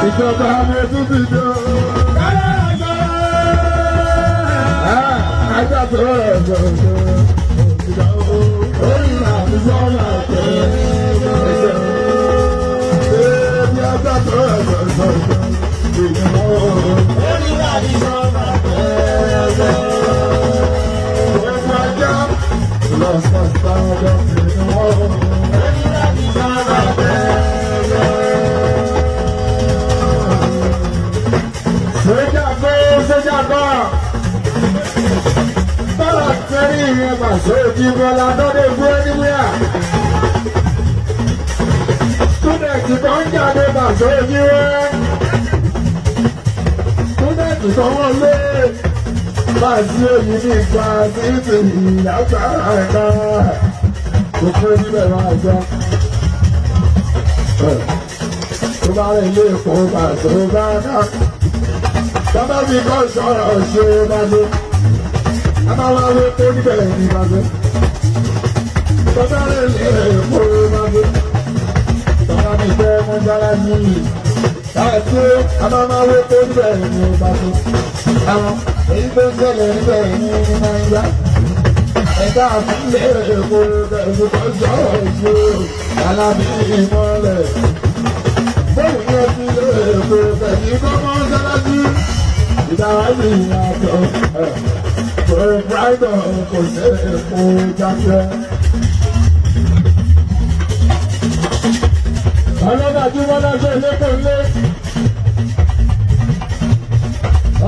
Ìjọba mo tún ti dé o. Ajá tó rẹ̀ sọ̀rọ̀. Orí àti sọ́nà tẹ̀. Ẹ̀jẹ̀ ajá tó rẹ̀ sọ̀rọ̀. Orí àti sọ́nà tẹ̀. Gbogbo ajá lọ́sọ̀ọ̀sọ̀ ìwọ̀n. Orí àti sọ́nà tẹ̀. Sójà gbé sójà gbọ́. Bọ́lá tẹ́rí ìyẹn pàṣẹ òjì bọ́lá lọ́dẹ̀ gbé níwíà. Student kan ń jáde pàṣẹ òjì rẹ̀. Student kan wọ́n lé. Pàṣẹ òjì ní ìgbà títì ìyàgbára ẹ̀ka. Kò pé níbẹ̀ máa jọ. Tó bá rẹ̀ ilé ìfowópamọ́ pàṣẹ bá náà. Bàbá mi kọ́ sọ̀rọ̀ ṣe bàbá. Bàbá wa ló tó níbẹ̀ ní bàbá. Bàbá rẹ̀ lè kó bàbá. Bàbá mi fẹ́ mọ́sálásí. Láti bàbá máa wó tó níbẹ̀ ní bàbá. Àwọn èyí tó ń ṣẹlẹ̀ níbẹ̀ ní Nàìjíríà. Ẹ̀dá àfúnlẹ̀ èkó bẹ̀rù kọ́ sọ̀rọ̀ ṣe Alábí ìmọ̀lẹ̀. Bóun yẹn ti lè kó bẹ̀rù kọ́ mọ́sálásí ìdáwájú ìyàtọ̀ kò brighton kò sí èkó jáde. Ọlọ́dà tí wọ́n lọ́jọ́ ilé kò lé.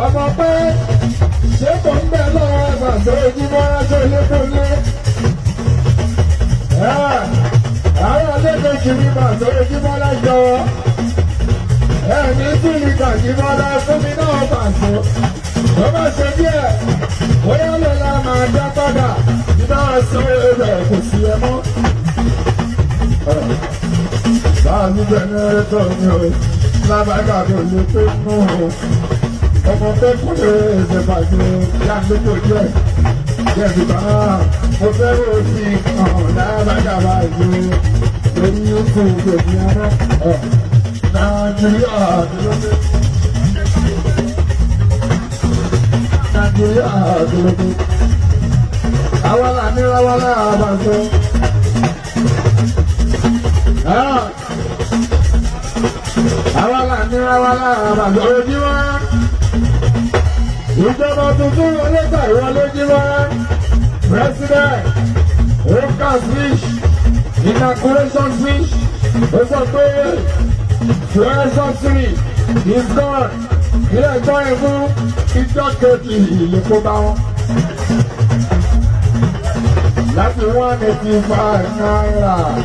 Ọmọ pé ṣé kò ń bẹ̀ lọ́wọ́ ẹgbà tó ojú mọ́ lọ́jọ́ ilé kò lé. Àwọn ọlọ́dẹ̀jì ní bàtọ́ ojú mọ́ lọ́jọ́. Ẹ̀mí tún ní kàjímọ́lá fún mi náà pàṣẹ. Tó bá ṣe díẹ̀, bóyá ló la máa dá padà. Bí bá sọ rẹ̀ kò sí ẹ mọ́. Báàlú jẹnẹrétọ̀ mi ò lábàgà kò lè pé fún o. Ọmọ pé kò lè ṣe pàṣẹ yàgbé díẹ̀. Jẹ̀bi bá mo fẹ́ rò sí kan lábàgà báyìí lórí YouTube èmi ọmọ. Nàìjíríà dúró. Nàìjíríà dúró. Àwa là ní rawa lára bá sọ. Àwa là ní rawa lára bá sọ. Ojúmọ́. Ìjọba tuntun wọlé gbà ìwọlé jímọ́. President Oka speech, inauguration speech, ó sọ pé fuel subsidy is gone. Ilé ẹjọ́ yẹn fún ìjọ kejì ìlẹ̀kọ́ bá wọn. Láti ₦185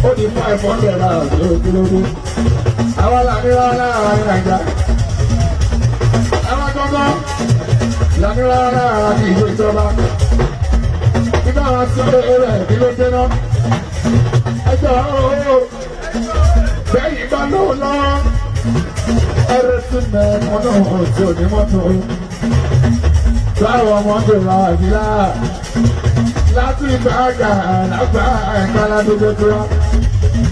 ó di ₦500 lójúlódé. Àwọn làmíràn láàrin Nàìjíríà. Àwọn gbọ́ngàn làmíràn láàrin ìlú ìjọba. Nígbà wọn sọ èrè kí ló dé náà? Ẹjọ́ ooo bẹ́yìn bá lóun lọ́wọ́. Ẹrẹ́ tí mẹ́ẹ̀kan náà ò tí ò ní mọ́tò. Báwo ọmọ tó ra àbílá? Láti ìgbàgà lágbà ẹ̀ka ládùúgbò tó wá.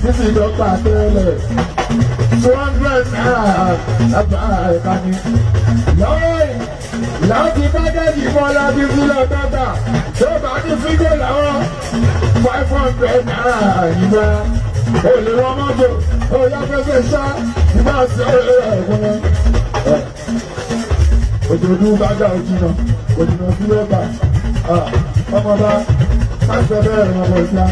Títí dọ́gba tẹ́lẹ̀. ₦200 lágbà ẹ̀ka ni. Lọ́wọ́ yìí, láti bágẹ́jì mọ́ láti sílẹ̀ dọ́gba. Tó bá ní fígò làwọn ₦500 ìgbà. Olè wọn mọ́tò, ó yá fẹsẹ̀ ṣá, ìgbà sí ọ̀rẹ́ ẹ̀kún náà. Òjòdú bágà òjìnà, òjìnà sí lọ́gbà. Ọmọba, pásítọ̀ bẹ́ẹ̀ rẹ̀ ọmọ ìta.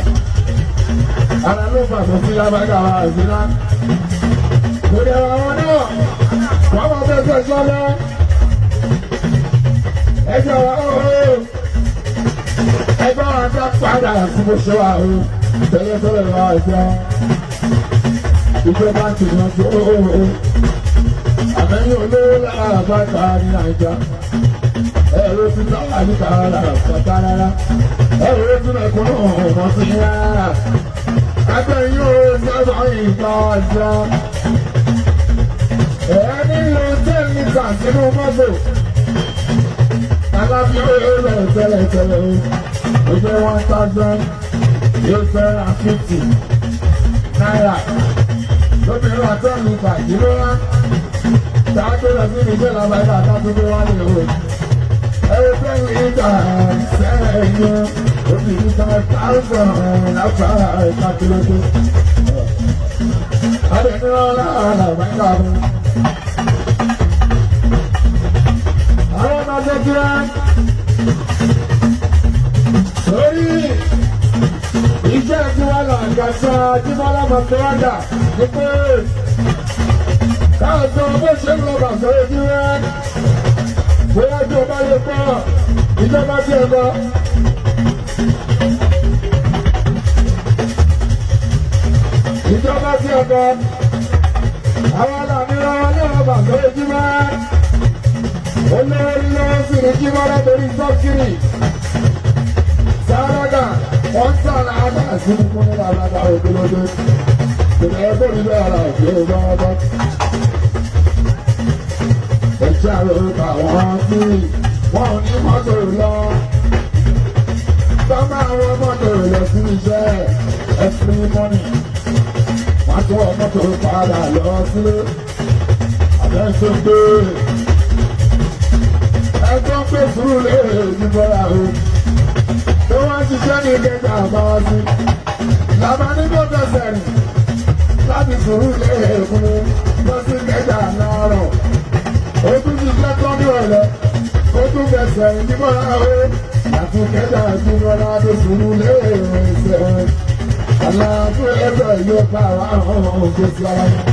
Ara ló fà tó sí lábágà wa àzínà. Lórí àwọn náà, wọ́n máa fẹsẹ̀ sọ́lá. Ẹjọ́ wa ó ẹgbẹ́ wa dá padà sí bó ṣe wà ó. Tẹ́lẹ̀tẹ́lẹ̀ wa ẹ̀jẹ̀. Ìjọba ti yàn tó ó. Àmẹ́yìn olówó lára bàtà ní Nàìjíríà. Ẹ̀rọ ti táwà níta rárá bàtà rárá. Ẹ̀rọ ti mẹ̀kúnnù ọ̀mọ́ sí rárá. Àgbẹ̀yìn ó sábà ìgbà ọ̀sẹ̀. Ẹ nílò 10 litres sínú mọ́tò. Alábí ó rẹ̀ tẹ́lẹ̀tẹ́lẹ̀ o. Ó jẹ́ ₦1,850. Lóbìnrin ra 10 litre ìdílé tá a gbé lọ sí ibi iṣẹ́ làbáyé àtàtúndé wá lè wò. Ẹ̀rọ 10 litre sẹ́yìn ó ní 5,000 láfà ìkàkìlódé. Adẹ̀nirọ́lá làbáyé àbọ̀. Àwọn ọmọ ṣẹ́kíra sórí iṣẹ́ tí wọ́n lọ àgàṣà Jíbọ́lá Mọ̀tòwádà ní pé káàtó bó ṣe ń lọ bàṣọ ojú rẹ bóyá tí o bá lè pọ̀ ìjọba tí ẹ bọ. Ìjọba tí ẹ bọ àwọn làmì lọ́wọ́ náà bàṣọ ojú rẹ olórí lọ́wọ́ sì ní Jíbọ́lá torí sọ́kìrì sárága wọ́n ń sàrà àgbà sí fún ní àbáta ògbólódé ìrìn ẹgbẹ́ mi bẹ́ẹ̀ ara òkè ọba ọba. Ẹ̀jẹ̀ àròkà wọ́n sí wọn ò ní mọ́tò lọ. Bàbá àwọn mọ́tò lọ sí iṣẹ́ ẹ̀sìn mọ́nì. Wọ́n tún wọ́n mọ́tò padà lọ sílé. Àbẹ́sọ̀ gbé ẹgbọ́n pé sùúrù lè ní bọ́lá o tó wá ń ṣiṣẹ́ ní kẹta àbáwá sí. Làbá ní kó fẹsẹ̀ rìn láti sùúrù léèkún lọ sí kẹta láàárọ̀. Ó tún ṣiṣẹ́ tán ní ọ̀rẹ́. Ó tún fẹsẹ̀ rìn ní bọ́lá o. Láti kẹta sí bọ́lá tó sùúrù léèkún. Àlàáfíà ẹgbẹ́ yóò pa àwọn òṣèlú sí ara wọn.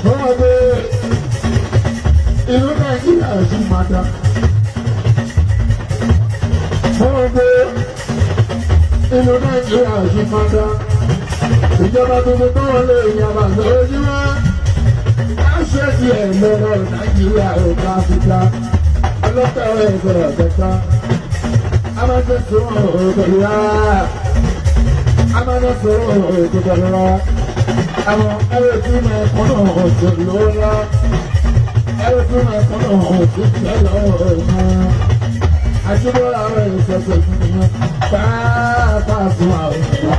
Wọ́n gbé ìlú Nàìjíríà sí máa dá. Wọ́n gbé ìlú Nàìjíríà sí máa dá. Ìjọba tuntun tó wọlé ìyàbá lójúmọ́. Á ṣe ti ẹ̀ lọ́rọ̀ Nàìjíríà ò bá fi dá. Ọlọ́pàá ẹ̀ sọ̀rọ̀ kẹta. A máa ṣe sọ̀rọ̀ pẹ̀lú wa. A máa ṣe sọ̀rọ̀ pẹ̀lú wa. Àwọn ẹ̀rọ tí mo kọ́ náà ṣe lọ́la. Ẹ̀rọ tí mo kọ́ náà ṣe tẹ́lẹ̀ ọ̀hún. Àṣìbọ́ra rẹ̀ ṣẹ̀ṣẹ̀ fún mi. Pàápàá sùn àwọn ìwà.